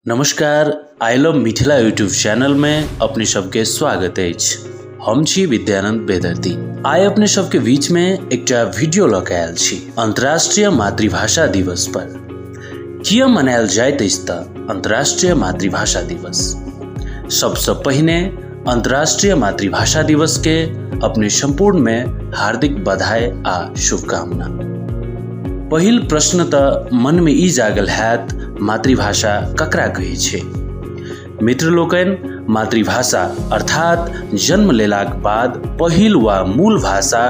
नमस्कार, I love Mithila YouTube channel में अपने सबके स्वागत अछि। हम छी विद्यानंद बेदर्दी। आइ अपने सबके बीच में एकटा वीडियो लऽ के आयल छी अंतर्राष्ट्रीय मातृभाषा दिवस पर। किया मनायल जाइत अछि तऽ अंतर्राष्ट्रीय मातृभाषा दिवस? सबसँ पहिने अंतर्राष्ट्रीय मातृभाषा दिवस के अपने संपूर्ण में हार्दिक बधाई आ शुभकामना। पहिल प्रश्न तऽ मन में ई जागल हैत, मातृभाषा ककरा कहै छै? मित्र लोकनि, मातृभाषा अर्थात जन्म लेलाक बाद पहिल वा मूल भाषा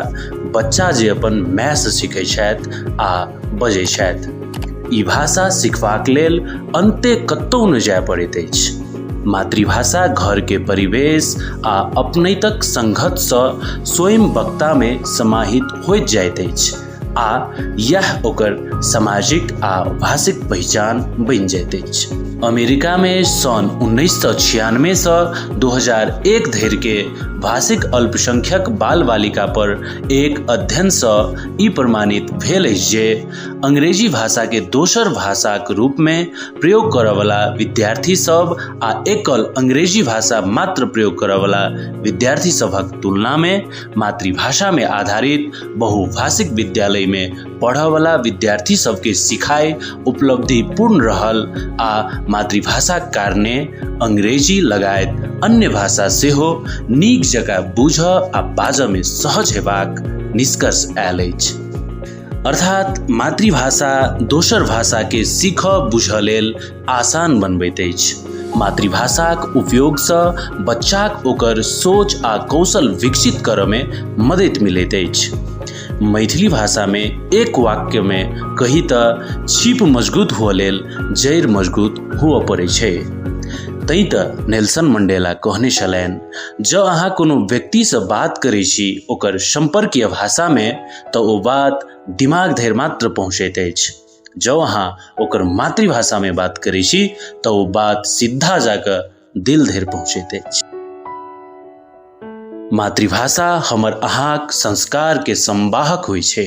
बच्चा जे अपन मायसँ सीखै छथि आ बजै छथि। ई भाषा सिखबाक लेल अन्ते कतहु नहि जाय पड़ैत अछि। मातृभाषा घर के परिवेश आ अपनैतक संघतसँ स्वयं वक्तामे समाहित होइत जाइत अछि आ यैह ओकर सामाजिक आ भाषिक पहिचान बनि जाइत अछि। अमेरिकामे सन 1996सँ 2001 धरि के भाषिक अल्पसंख्यक बाल बालिका पर एक अध्ययनसँ ई प्रमाणित भेल अछि जे अंग्रेजी भाषाके दोसर भाषाक रूपमे प्रयोग करऽवला विद्यार्थी सब आ एकल अंग्रेजी भाषा मात्र प्रयोग करऽवला विद्यार्थी सभक तुलनामे मातृभाषामे आधारित बहुभाषिक विद्यालयमे पढ़ऽवला विद्यार्थी सबके सिखाइ उपलब्धिपूर्ण रहल आ मातृभाषाक कारणे अंग्रेजी लगायत अन्य भाषा सेहो नीक जकाँ बुझऽ आ बाजऽमे सहज हेबाक निष्कर्ष आयल अछि। अर्थात मातृभाषा दोसर भाषाके सीखऽ बुझऽ लेल आसान बनबैत अछि। मातृभाषाक उपयोगसँ बच्चाक ओकर सोच आ कौशल विकसित करऽमे मदति मिलैत अछि। मैथिली भाषामे एक वाक्यमे कही तऽ छीप मजगूत हुअ लेल जड़ि मजगूत हुअ पड़ै छै। तैँ तऽ नेल्सन मंडेला कहने छलनि, जँ अहाँ कोनो व्यक्तिसँ बात करै छी ओकर सम्पर्कीय भाषामे तऽ ओ बात दिमाग धरि मात्र पहुँचैत अछि। जँ अहाँ ओकर मातृभाषामे बात करै छी तऽ ओ बात सीधा जाकऽ दिल धरि पहुँचैत अछि। मातृभाषा हमर अहाँक संस्कारके संवाहक होइ छै,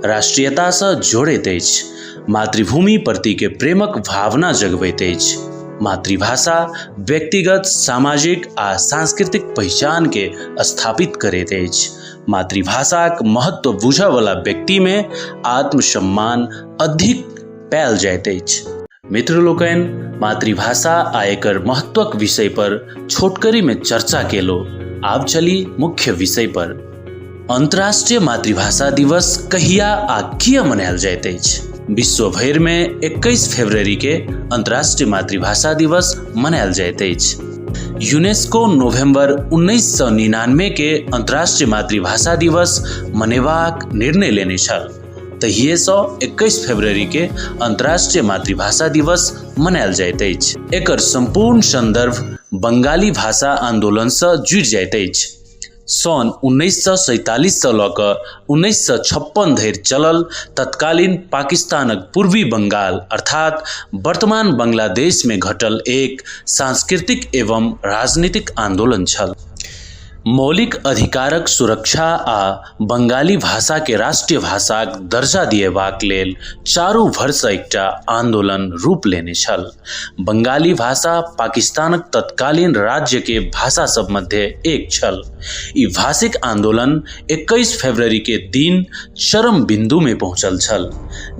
राष्ट्रीयतासँ जोड़ैत अछि, मातृभूमि प्रतिके प्रेमक भावना जगबैत अछि। मातृभाषा व्यक्तिगत, सामाजिक आ सांस्कृतिक पहिचानके स्थापित करैत अछि। मातृभाषाक महत्व बुझऽवला व्यक्तिमे आत्मसम्मान अधिक पायल जाइत अछि। मित्र लोकनि, मातृभाषा आ एकर महत्वक विषय पर छोटकरी में चर्चा केलो। आब चली मुख्य विषय पर। अंतर्राष्ट्रीय मातृभाषा दिवस कहिया आ किया मनायल जाइत अछि? विश्व भरि में 21 फरवरी के अंतर्राष्ट्रीय मातृभाषा दिवस मनायल जाइत अछि। यूनेस्को नवंबर 1999 के अंतर्राष्ट्रीय मातृभाषा दिवस मनेबाक निर्णय लेने छल। तहिएसँ 21 फरवरी के अंतर्राष्ट्रीय मातृभाषा दिवस मनायल जाइत अछि। एकर संपूर्ण संदर्भ बंगाली भाषा आंदोलनसँ जुड़ि जाइत अछि। सन 1947सँ लऽ कऽ 1956 धरि चलल तत्कालीन पाकिस्तानक पूर्वी बंगाल अर्थात वर्तमान बांग्लादेशमे घटल एक सांस्कृतिक एवं राजनीतिक आंदोलन छल। मौलिक अधिकारक सुरक्षा आ बंगाली भाषाके राष्ट्रीय भाषाक दर्जा दिएबाक लेल चारू भरसँ एकटा आंदोलन रूप लेने छल। बंगाली भाषा पाकिस्तानक तत्कालीन राज्यके भाषा सब मध्य एक छल। ई भाषिक आंदोलन 21 फरवरी के दिन चरम बिंदु में पहुंचल छल।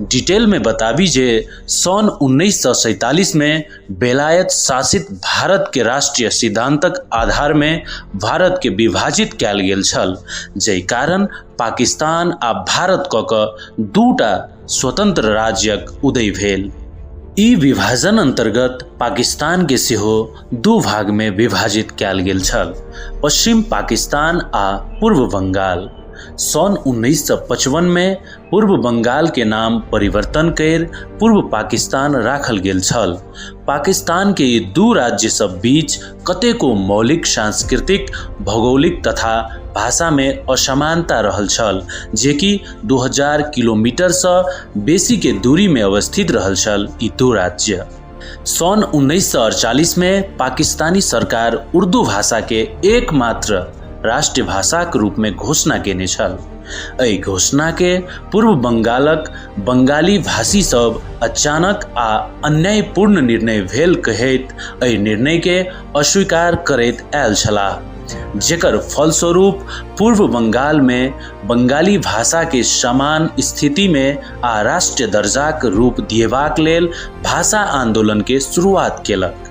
डिटेल में बताबी जे सन 1947 में बेलायत शासित भारत के राष्ट्रीय सिद्धांतक आधार में भारत के विभाजित कयल गेल छल, जाहि कारण पाकिस्तान आ भारत कऽ कऽ दूटा स्वतंत्र राज्यक उदय भेल। ई विभाजन अंतर्गत पाकिस्तान के सेहो दू भाग में विभाजित कयल गेल छल, पश्चिम पाकिस्तान आ पूर्व बंगाल। सन 1955 में पूर्व बंगाल के नाम परिवर्तन कर पूर्व पाकिस्तान राखल गेल छल। पाकिस्तान के ई दू राज्य सब बीच कतेको मौलिक, सांस्कृतिक, भौगोलिक तथा भाषा में असमानता रहल छल, जे कि 2000 किलोमीटर सँ बेसी के दूरी में अवस्थित रहल छल ई दू राज्य। सन 1948 में पाकिस्तानी सरकार उर्दू भाषा के एकमात्र राष्ट्रीय भाषाक रूप में घोषणा केने छल। एहि घोषणाके पूर्व बंगालक बंगाली भाषी सब अचानक आ अन्यायपूर्ण निर्णय भेल कहैत एहि निर्णयके अस्वीकार करैत आयल छलाह, जेकर फलस्वरूप पूर्व बंगालमे बंगाली भाषाके समान स्थितिमे आ राष्ट्रीय दर्जाक रूप दिएबाक लेल भाषा आंदोलनके शुरुआत केलक,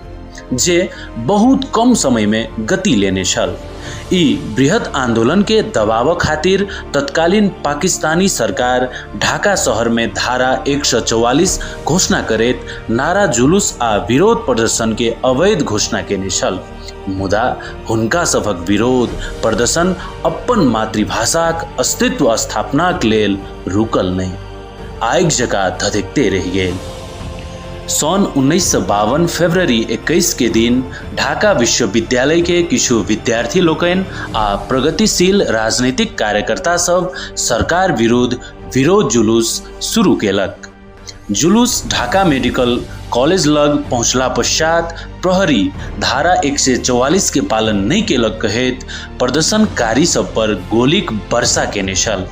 जे बहुत कम समयमे गति लेने छल। ई बृहत आंदोलनके दबाव खातिर तत्कालीन पाकिस्तानी सरकार ढाका शहरमे धारा 144 घोषणा करैत नारा जुलूस आ विरोध प्रदर्शनके अवैध घोषणा केने छल। मुदा हुनका सभक विरोध प्रदर्शन अपन मातृभाषाक अस्तित्व स्थापनाक लेल रुकल नहि, आगि जकाँ धधकते रहि गेल। सन 1952 फरवरी 21 के दिन ढाका विश्वविद्यालय के किछु विद्यार्थी लोकनि आ प्रगतिशील राजनीतिक कार्यकर्ता सब सरकार विरुद्ध विरोध जुलूस शुरू केलक। जुलूस ढाका मेडिकल कॉलेज लग पहुँचला पश्चात प्रहरी धारा 144 के पालन नहि केलक कहैत प्रदर्शनकारी सब पर गोलीक वर्षा केने छल।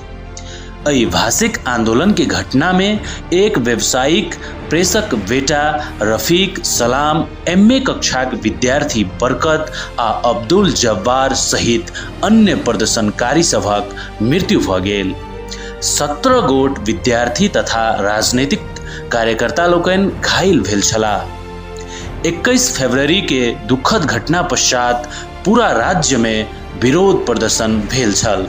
एहि भाषिक आंदोलन के घटना में एक व्यावसायिक प्रेसक बेटा रफीक सलाम, एम ए कक्षाक विद्यार्थी बरकत आ अब्दुल जब्बार सहित अन्य प्रदर्शनकारी सभक मृत्यु भऽ गेल। 17 गोट विद्यार्थी तथा राजनीतिक कार्यकर्ता लोकनि घायल भेल छलाह। 21 फरवरी के दुखद घटना पश्चात पूरा राज्य में विरोध प्रदर्शन भेल छल।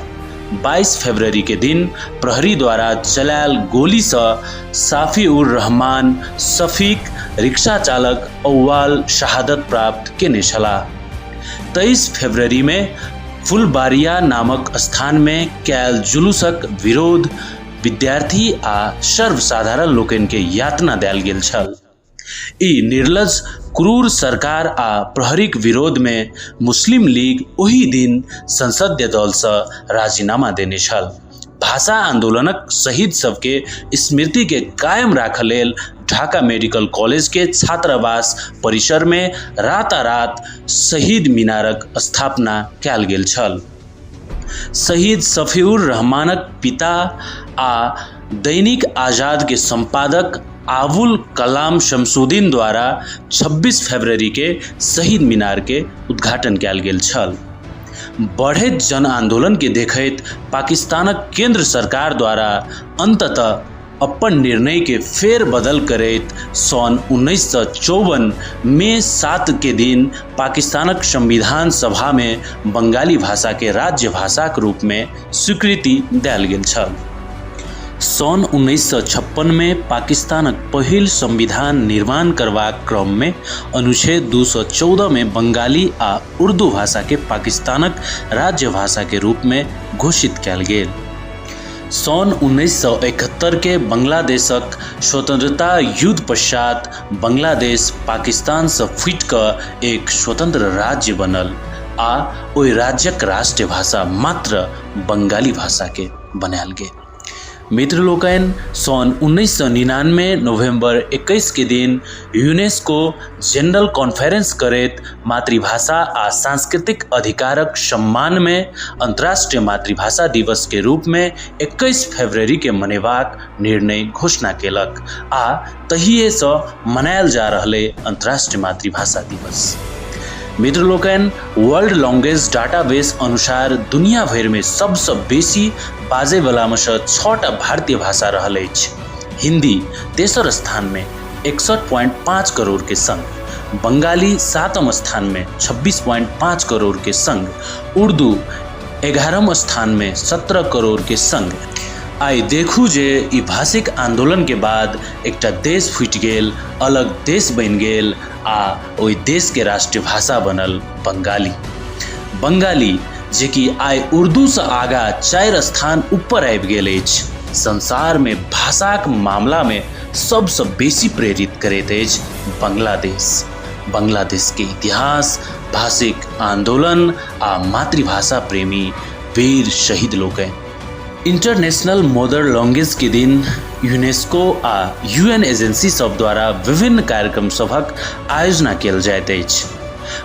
22 फरवरी के दिन प्रहरी द्वारा चलायल गोलीसँ साफी उर रहमान शफीक रिक्शा चालक अव्वाल शहादत प्राप्त केने छलाह। 23 फरवरी में फुलबारिया नामक स्थान में कयल जुलूसक विरोध विद्यार्थी आ सर्वसाधारण लोकनि के यातना देल गेल छल। ई निर्लज क्रूर सरकार आ प्रहरीक विरोध में मुस्लिम लीग ओहि दिन संसदीय दलसँ राजीनामा देने छल। भाषा आंदोलनक शहीद सबके स्मृति के कायम राखऽ लेल ढाका मेडिकल कॉलेज के छात्रावास परिसर में रातारात शहीद मीनारक स्थापना कयल गेल छल। शहीद शफीउर रहमानक पिता आ दैनिक आजाद के संपादक आबुल कलाम शमसुद्दीन द्वारा 26 फरवरी के शहीद मीनार के उद्घाटन कयल गेल छल। बढ़ैत जन आंदोलन के देखैत पाकिस्तानक केंद्र सरकार द्वारा अंततः अपन निर्णय के फेर बदल करैत सन 1954 मई 7 के दिन पाकिस्तानक संविधान सभा में बंगाली भाषा के राज्य भाषाक रूप में स्वीकृति देल गेल छल। सन 1956 में पाकिस्तानक पहिल संविधान निर्माण करबाक क्रम में अनुच्छेद 214 में बंगाली आ उर्दू भाषा के पाकिस्तानक राज्य भाषा के रूप में घोषित कयल गेल। सन 1971 के बांग्लादेशक स्वतंत्रता युद्ध पश्चात बांग्लादेश पाकिस्तान से फूटि कऽ एक स्वतंत्र राज्य बनल आ ओहि राज्यक राष्ट्रीय भाषा मात्र बंगाली भाषा के बनायल गेल। मित्र लोकनि, सन 1999 नवंबर 21 के दिन यूनेस्को जनरल कॉन्फ्रेंस करैत मातृभाषा आ सांस्कृतिक अधिकारक सम्मान में अंतर्राष्ट्रीय मातृभाषा दिवस के रूप में 21 फरवरी के मनेबाक निर्णय घोषणा केलक आ तहिएसँ मनायल जा रहल अंतर्राष्ट्रीय मातृभाषा दिवस। मित्र लोकनि, वर्ल्ड लैंग्वेज डाटाबेस अनुसार दुनिया भरिमे सबसँ बेसी बाजैवलामे सँ 6टा भारतीय भाषा रहल अछि। हिंदी तेसर स्थानमे 61.5 करोड़ के संग, बंगाली 7म स्थानमे 26.5 करोड़ के संग, उर्दू 11म स्थानमे 17 करोड़ के संग। आइ देखू जे ई भाषिक आंदोलन के बाद एकटा देश फूटि गेल, अलग देश बनि गेल आ ओहि देश के राष्ट्रीय भाषा बनल बंगाली। बंगाली जेकि आइ उर्दूसँ आगा 4 स्थान ऊपर आबि गेल अछि, संसारमे भाषाक मामलामे सबसँ बेसी प्रेरित करैत अछि बांग्लादेश। बांग्लादेश के इतिहास, भाषिक आंदोलन आ मातृभाषा प्रेमी वीर शहीद लोकनि। इंटरनेशनल मदर लैंग्वेज के दिन यूनेस्को आ यूएन एजेंसी सब द्वारा विभिन्न कार्यक्रम सभक आयोजना कयल जाइत अछि।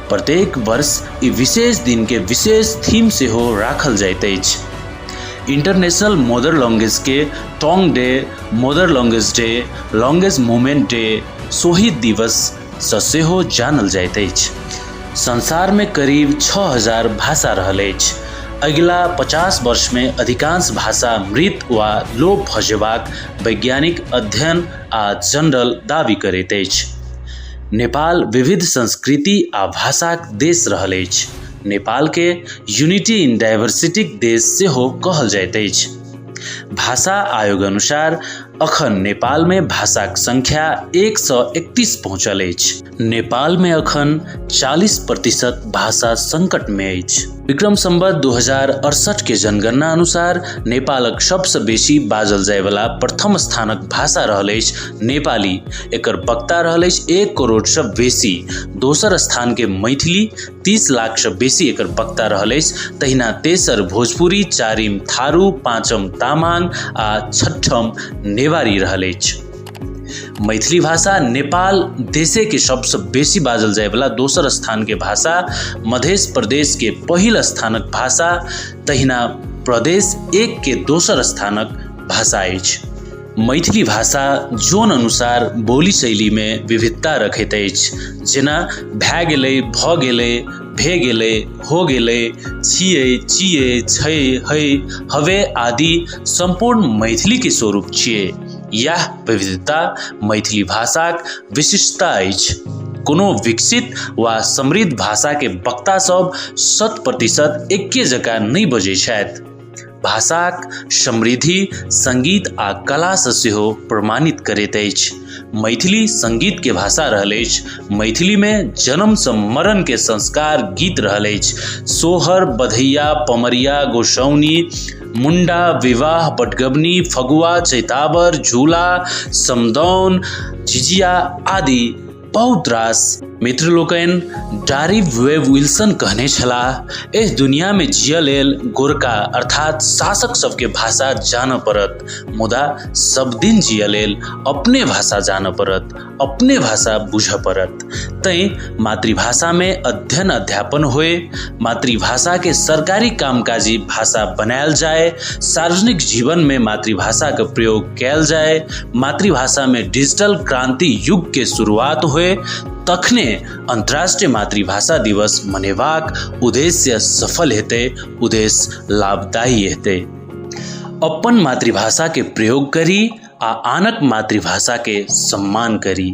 प्रत्येक वर्ष ई विशेष दिन के विशेष थीम सेहो राखल जाइत अछि। इंटरनेशनल मदर लैंग्वेज के tongue day, mother language day, language movement day, शहीद दिवस सँ सेहो जानल जाइत अछि। संसार मे करीब 6000 भाषा रहल अछि। अगिला 50 वर्ष मे अधिकांश भाषा मृत वा लोप भऽ जेबाक वैज्ञानिक अध्ययन आ जनरल दावी करैत अछि। नेपाल विविध संस्कृति आ भाषाक देश रहल अछि। नेपाल के यूनिटी इन डाइवर्सिटीक देश सेहो कहल जाइत अछि। भाषा आयोग अनुसार अखन नेपाल मे भाषाक संख्या 131 पहुँचल अछि। नेपाल मे अखन 40% भाषा संकट मे अछि। विक्रम संवत 2068 के जनगणना अनुसार नेपालक सबसँ बेसी बाजल जायवला प्रथम स्थानक भाषा रहल अछि नेपाली। एकर वक्ता रहल अछि 1 करोड़ सँ बेसी। दोसर स्थान के मैथिली 30 लाख सँ बेसी एकर वक्ता रहल अछि। तहिना तेसर भोजपुरी, चारिम थारू, पाँचम तामाङ आ छठम नेवारी रहल अछि। मैथिली भाषा नेपाल देशे के सबसँ बेसी बाजल जायवला दोसर स्थान के भाषा, मध्य प्रदेश के पहिल स्थानक भाषा, तहिना प्रदेश 1 के दोसर स्थानक भाषा अछि। मैथिली भाषा जोन अनुसार बोली शैली मे विविधता रखैत अछि, जेना भए गेलै, भऽ गेलै, भे गेलै, हो गेलै, छियै, चियै, छै, है, हवे आदि सम्पूर्ण मैथिली के स्वरूप छियै। यह विविधता मैथिली भाषाक विशिष्टता अछि। कोनो विकसित वा समृद्ध भाषा के वक्ता सब 100% एके जकाँ नहि बजै छथि। भाषाक समृद्धि संगीत आ कला सँ सेहो प्रमाणित करैत अछि। मैथिली संगीत के भाषा रहल अछि। मैथिली मे जन्म सँ मरण के संस्कार गीत रहल अछि। सोहर, बधैया, पमरिया, गोसाउनी, मुंडा, विवाह, बटगबनी, फगुआ, चैताबर, झूला, समदौन, झिझिया आदि बहुत रास। मित्र लोकनि, डारी वेब विल्सन कहने छलाह, एहि दुनिया मे जिय लेल गोरका अर्थात शासक सबके भाषा जानऽ पड़त, मुदा सब दिन जिय लेल अपने भाषा जानऽ पड़त, अपने भाषा बुझऽ पड़त। तैं मातृभाषा मे अध्ययन अध्यापन होए, मातृभाषा के सरकारी कामकाजी भाषा बनायल जाए, सार्वजनिक जीवन मे मातृभाषा के प्रयोग कयल जाए, मातृभाषा मे डिजिटल क्रांति युग के शुरुआत होए, तखने अंतर्राष्ट्रीय मातृभाषा दिवस मनेबाक उद्देश्य सफल हेतै, उद्देश्य लाभदायी हेतै। अपन मातृभाषा के प्रयोग करी आ आनक मातृभाषा के सम्मान करी।